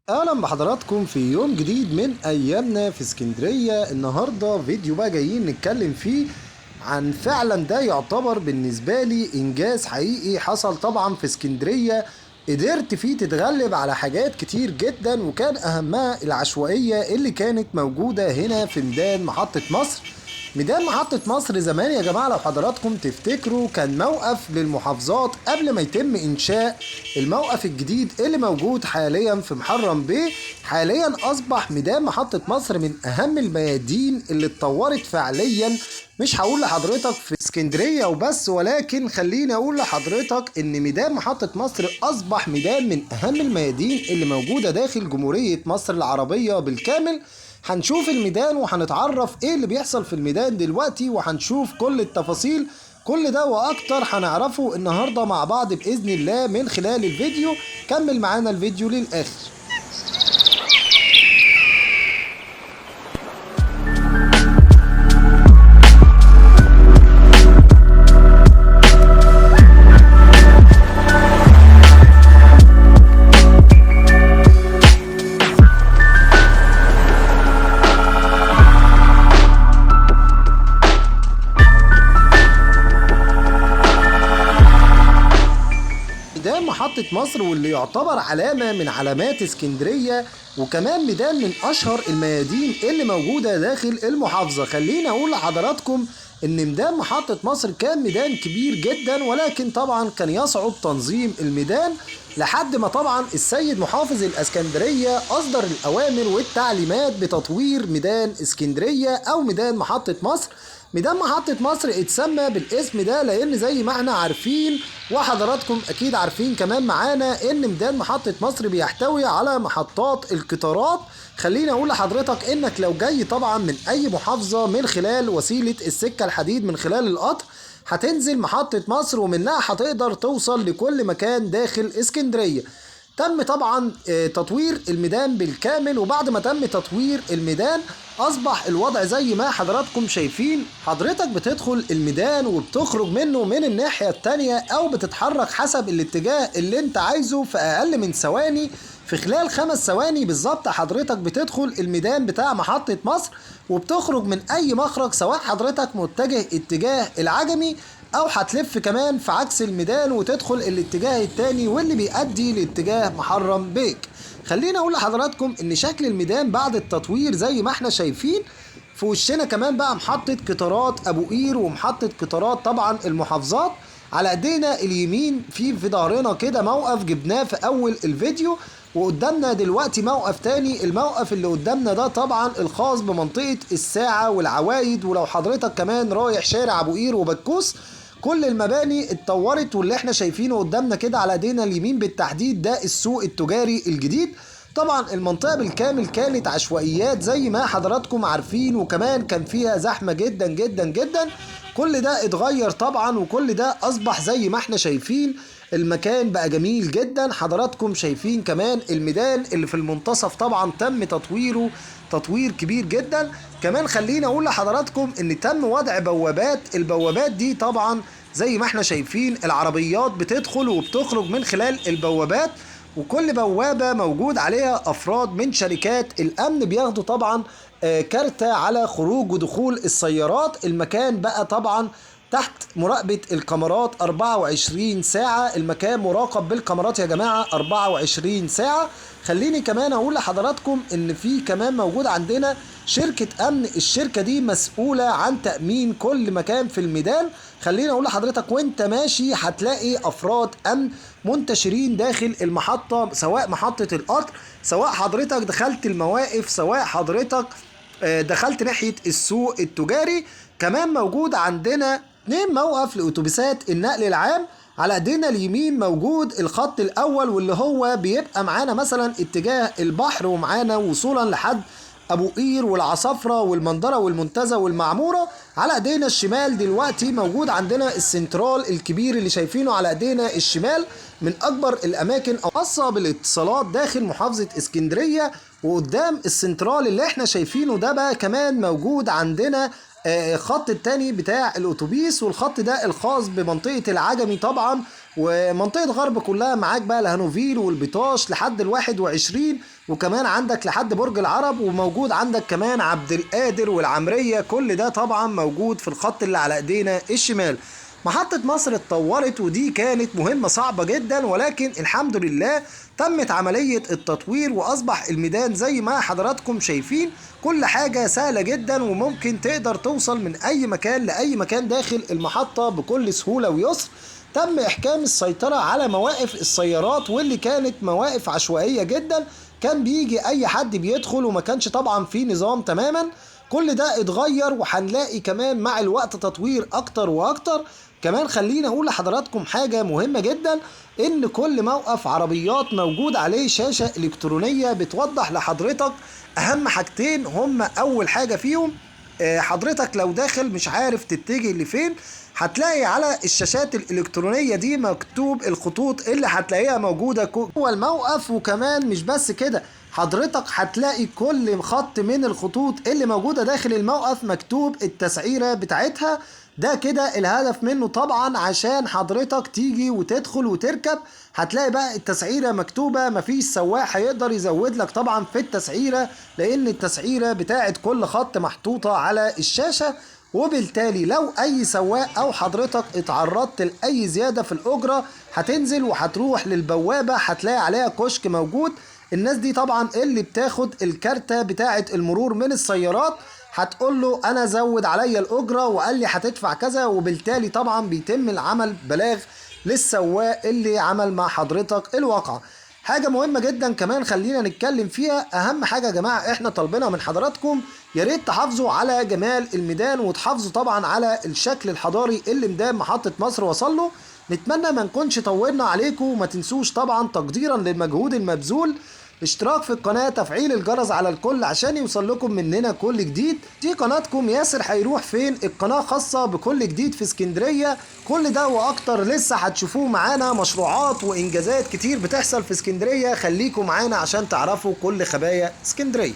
اهلا بحضراتكم في يوم جديد من ايامنا في اسكندرية. النهاردة فيديو بقى جايين نتكلم فيه عن فعلا ده يعتبر بالنسبة لي انجاز حقيقي حصل طبعا في اسكندرية، قدرت فيه تتغلب على حاجات كتير جدا، وكان اهمها العشوائية اللي كانت موجودة هنا في ميدان محطة مصر. ميدان محطة مصر زمان يا جماعة لو حضراتكم تفتكروا كان موقف للمحافظات قبل ما يتم إنشاء الموقف الجديد اللي موجود حاليا في محرم بيه. حاليا أصبح ميدان محطة مصر من أهم الميادين اللي اتطورت فعليا، مش هقول لحضرتك في اسكندرية وبس، ولكن خليني أقول لحضرتك إن ميدان محطة مصر أصبح ميدان من أهم الميادين اللي موجودة داخل جمهورية مصر العربية بالكامل. هنشوف الميدان وهنتعرف ايه اللي بيحصل في الميدان دلوقتي، وهنشوف كل التفاصيل، كل ده واكتر هنعرفه النهارده مع بعض باذن الله من خلال الفيديو. كمل معانا الفيديو للاخر. ميدان محطة مصر واللي يعتبر علامة من علامات اسكندرية، وكمان ميدان من أشهر الميادين اللي موجودة داخل المحافظة. خلينا أقول لحضراتكم إن ميدان محطة مصر كان ميدان كبير جدا، ولكن طبعا كان يصعب تنظيم الميدان لحد ما طبعا السيد محافظ الاسكندرية أصدر الأوامر والتعليمات بتطوير ميدان اسكندرية أو ميدان محطة مصر. ميدان محطة مصر اتسمى بالاسم ده لأن زي ما احنا عارفين وحضراتكم أكيد عارفين كمان معانا إن ميدان محطة مصر بيحتوي على محطات القطارات. خليني أقول لحضرتك إنك لو جاي طبعا من أي محافظة من خلال وسيلة السكة الحديد من خلال القطر هتنزل محطة مصر ومنها هتقدر توصل لكل مكان داخل اسكندرية. تم طبعا تطوير الميدان بالكامل، وبعد ما تم تطوير الميدان أصبح الوضع زي ما حضراتكم شايفين. حضرتك بتدخل الميدان وبتخرج منه من الناحية التانية أو بتتحرك حسب الاتجاه اللي انت عايزه في أقل من ثواني، في خلال 5 ثواني بالظبط حضرتك بتدخل الميدان بتاع محطة مصر وبتخرج من أي مخرج، سواء حضرتك متجه اتجاه العجمي أو هتلف كمان في عكس الميدان وتدخل الاتجاه التاني واللي بيؤدي لاتجاه محرم بيك. خلينا أقول لحضراتكم إن شكل الميدان بعد التطوير زي ما احنا شايفين في وشنا كمان بقى محطة قطارات أبو قير ومحطة قطارات طبعا المحافظات. على ايدينا اليمين في ظهرنا كده موقف جبناه في أول الفيديو، وقدامنا دلوقتي موقف تاني. الموقف اللي قدامنا ده طبعا الخاص بمنطقة الساعة والعوايد، ولو حضرتك كمان رايح شارع أبو قير وبكوس كل المباني اتطورت، واللي احنا شايفينه قدامنا كده على ايدينا اليمين بالتحديد ده السوق التجاري الجديد. طبعا المنطقة بالكامل كانت عشوائيات زي ما حضراتكم عارفين، وكمان كان فيها زحمة جدا جدا جدا. كل ده اتغير طبعا وكل ده اصبح زي ما احنا شايفين، المكان بقى جميل جدا. حضراتكم شايفين كمان الميدان اللي في المنتصف طبعا تم تطويره تطوير كبير جدا. كمان خلينا اقول لحضراتكم ان تم وضع بوابات، البوابات دي طبعا زي ما احنا شايفين العربيات بتدخل وبتخرج من خلال البوابات، وكل بوابة موجود عليها أفراد من شركات الأمن بياخدوا طبعا كارتة على خروج ودخول السيارات. المكان بقى طبعا تحت مراقبة الكاميرات 24 ساعة، المكان مراقب بالكاميرات يا جماعة 24 ساعة. خليني كمان أقول لحضراتكم إن في كمان موجود عندنا شركة أمن، الشركة دي مسؤولة عن تأمين كل مكان في الميدان. خليني أقول لحضرتك وانت ماشي هتلاقي أفراد أمن منتشرين داخل المحطة، سواء محطة القطر، سواء حضرتك دخلت المواقف، سواء حضرتك دخلت ناحية السوق التجاري. كمان موجود عندنا 2 موقف لأتوبيسات النقل العام. على ايدينا اليمين موجود الخط الأول واللي هو بيبقى معانا مثلا اتجاه البحر ومعانا وصولا لحد أبو قير والعصافرة والمندرة والمنتزه والمعمورة. على ايدينا الشمال دلوقتي موجود عندنا السنترال الكبير اللي شايفينه على ايدينا الشمال، من أكبر الأماكن الخاصة بالاتصالات داخل محافظة اسكندرية. وقدام السنترال اللي احنا شايفينه ده بقى كمان موجود عندنا الخط التاني بتاع الأتوبيس، والخط ده الخاص بمنطقة العجمي طبعا ومنطقة غرب كلها معاك بقى الهانوفيل والبطاش لحد 21، وكمان عندك لحد برج العرب، وموجود عندك كمان عبد القادر والعمرية. كل ده طبعا موجود في الخط اللي على ايدينا الشمال. محطة مصر اتطورت، ودي كانت مهمة صعبة جدا، ولكن الحمد لله تمت عملية التطوير وأصبح الميدان زي ما حضراتكم شايفين كل حاجة سهلة جدا، وممكن تقدر توصل من أي مكان لأي مكان داخل المحطة بكل سهولة ويسر. تم إحكام السيطرة على مواقف السيارات، واللي كانت مواقف عشوائية جدا، كان بيجي أي حد بيدخل وما كانش طبعا في نظام تماما. كل ده اتغير، وهنلاقي كمان مع الوقت تطوير أكتر وأكتر. كمان خلينا اقول لحضراتكم حاجة مهمة جدا، ان كل موقف عربيات موجود عليه شاشة الكترونية بتوضح لحضرتك اهم حاجتين. هم اول حاجة فيهم، حضرتك لو داخل مش عارف تتجه لفين، هتلاقي على الشاشات الالكترونية دي مكتوب الخطوط اللي هتلاقيها موجودة جوه الموقف. وكمان مش بس كده، حضرتك هتلاقي كل خط من الخطوط اللي موجودة داخل الموقف مكتوب التسعيرة بتاعتها. ده كده الهدف منه طبعا عشان حضرتك تيجي وتدخل وتركب، هتلاقي بقى التسعيرة مكتوبة، مفيش سواق هيقدر يزود لك طبعا في التسعيرة، لان التسعيرة بتاعت كل خط محطوطة على الشاشة. وبالتالي لو اي سواق او حضرتك اتعرضت لاي زيادة في الاجرة، هتنزل وهتروح للبوابة، هتلاقي عليها كشك موجود. الناس دي طبعا اللي بتاخد الكارتة بتاعت المرور من السيارات، هتقول له انا زود عليا الاجرة وقال لي هتدفع كذا، وبالتالي طبعا بيتم العمل بلاغ للسواق اللي عمل مع حضرتك الواقعة. حاجة مهمة جدا كمان خلينا نتكلم فيها، اهم حاجة يا جماعة احنا طالبينها من حضراتكم، يا ريت تحافظوا على جمال الميدان وتحافظوا طبعا على الشكل الحضاري اللي ميدان محطة مصر وصل له. نتمنى ما نكونش طولنا عليكم، وما تنسوش طبعا تقديرا للمجهود المبذول اشتراك في القناة، تفعيل الجرس على الكل عشان يوصل لكم مننا كل جديد. دي قناتكم ياسر هيروح فين، القناة خاصة بكل جديد في اسكندرية. كل ده واكتر لسه هتشوفوه معانا، مشروعات وانجازات كتير بتحصل في اسكندرية. خليكم معانا عشان تعرفوا كل خبايا اسكندرية.